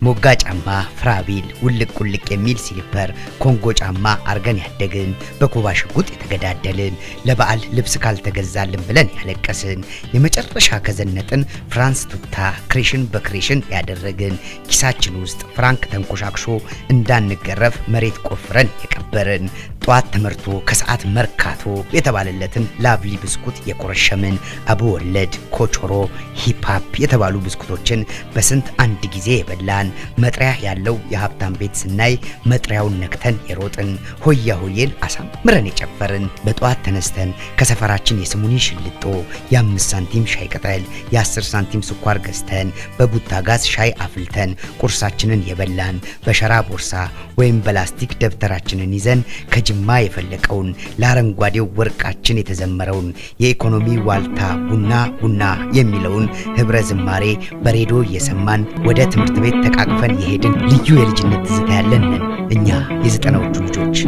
ሞጋ ጫማ፣ ፍራቢል፣ ውልቅ ውልቅ የሚል slipper፣ ኮንጎ ጫማ አርገን ያደግን፣ በኮባ ሽጉጥ የተገዳደልን፣ ለበዓል ልብስ ካልተገዛልን ብለን ያለቀስን፣ የመጨረሻ ከዘነጥን ፍራንስ ቱታ ክሬሽን በክሬሽን ያደረግን፣ ኪሳችን ውስጥ ፍራንክ ተንኮሻክሾ እንዳንገረፍ መሬት ቆፍረን የቀበርን፣ ጧት ተመርቶ ከሰዓት መርካቶ የተባለለትን ላቭሊ ብስኩት የቆረሸምን፣ አብወለድ፣ ኮቾሮ፣ ሂፕሃፕ የተባሉ ብስኩቶችን በስንት አንድ ጊዜ የበላን፣ መጥሪያ ያለው የሀብታም ቤት ስናይ መጥሪያውን ነክተን የሮጥን፣ ሆያ ሆዬን አሳምረን የጨፈርን፣ በጠዋት ተነስተን ከሰፈራችን የስሙኒ ሽልጦ፣ የ5 ሳንቲም ሻይ ቅጠል፣ የ10 ሳንቲም ስኳር ገዝተን በቡታ ጋዝ ሻይ አፍልተን ቁርሳችንን የበላን፣ በሸራ ቦርሳ ወይም በላስቲክ ደብተራችንን ይዘን ከጅማ የፈለቀውን ለአረንጓዴው ወርቃችን የተዘመረውን የኢኮኖሚ ዋልታ ቡና ቡና የሚለውን ህብረ ዝማሬ በሬዲዮ እየሰማን ወደ ትምህርት ቤት ተቃቅፈን የሄድን ልዩ የልጅነት ትዝታ ያለን ነን እኛ የዘጠናዎቹ ልጆች።